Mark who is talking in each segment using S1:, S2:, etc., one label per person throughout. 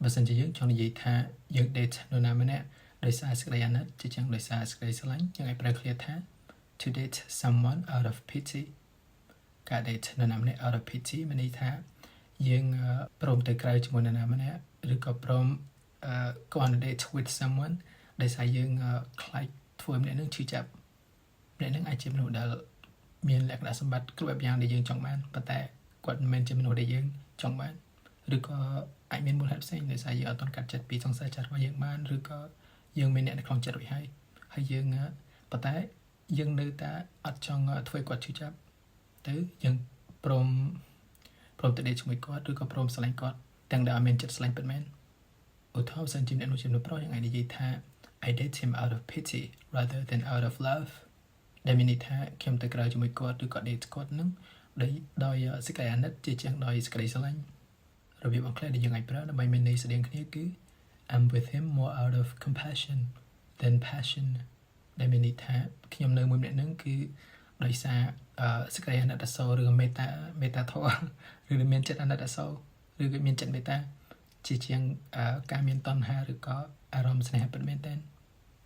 S1: បើសិនជាយើងចង់និយាយថាយើង date នរណាម្នាក់ដោយសារសេចក្តីអាណិតជាជាងដោយសារសេចក្តីស្រឡាញ់យើងអាចប្រើឃ្លាថា to date someone out of pity. ការ date នរណាម្នាក់ out of pity មានន័យថាយើងព្រមទៅក្រៅជាមួយនរណាម្នាក់ឬក៏ព្រម go on a date with someone ដោយសារយើងខ្លាចធ្វើឲ្យម្នាក់នឹងឈឺចាប់ម្នាក់នឹងអាចជាមនុស្សដែលមានលក្ខណៈសម្បត្តិគ្រប់បែបយ៉ាងដែលយើងចង់បានប៉ុន្តែគាត់មិនមែនជាមនុស្សដែលយើងចង់បានឬក៏អាចមានមូលហេតុផ្សេងដោយសារយើងអត់ទាន់កាត់ចិត្តពីសង្សារចាស់របស់យើងបានឬក៏យើងមានអ្នកនៅក្នុងចិត្តរួចហើយហើយយើងប៉ុន្តែយើងនៅតែអត់ចង់ធ្វើឲ្យគាត់ឈឺចាប់ទៅយើងព្រមព្រមទៅ date ជាមួយគាត់ឬក៏ព្រមស្រឡាញ់គាត់ទាំងដែលអត់មានចិត្តស្រឡាញ់ពិតមែនឧទាហរណ៍បើសិនជាអ្នកនោះជាមនុស្សប្រុសយើងអាចនិយាយថា "I date him out of pity rather than out of love" ដែលមានន័យថាខ្ញុំទៅក្រៅជាមួយគាត់ឬក៏ date គាត់នឹងដោយដោយសេចក្តីអាណិតជាជាងដោយសេចក្តីស្រឡាញ់របៀបអង់គ្លេសដែលយើងអាចប្រើដើម្បីមានន័យស្តៀងគ្នាគឺ "I'm with him more out of compassion than passion" ដែលមានន័យថាខ្ញុំនៅមួយម្នាក់នឹងគឺដោយសារសេចក្តីអាណិតអាសូរឬមេត្តាមេត្តាធម៌ឬមានចិត្តអាណិតអាសូរឬក៏មានចិត្តមេត្តាជាជាងការមានតណ្ហាឬក៏អារម្មណ៍ស្នេហាពិតមែនទែន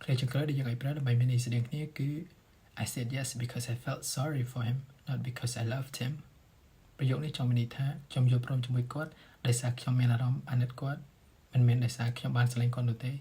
S1: ឃ្លាចុងក្រោយដែលយើងអាចប្រើដើម្បីមានន័យស្តៀងគ្នាគឺ "I said yes because I felt sorry for him, not because I loved him." ប្រយោគនេះចង់មានន័យថាខ្ញុំយល់ព្រមជាមួយគាត់ដោយសារខ្ញុំមានអារម្មណ៍អាណិតគាត់មិនមែនដោយសារខ្ញុំបានស្រឡាញ់គាត់នោះទេ។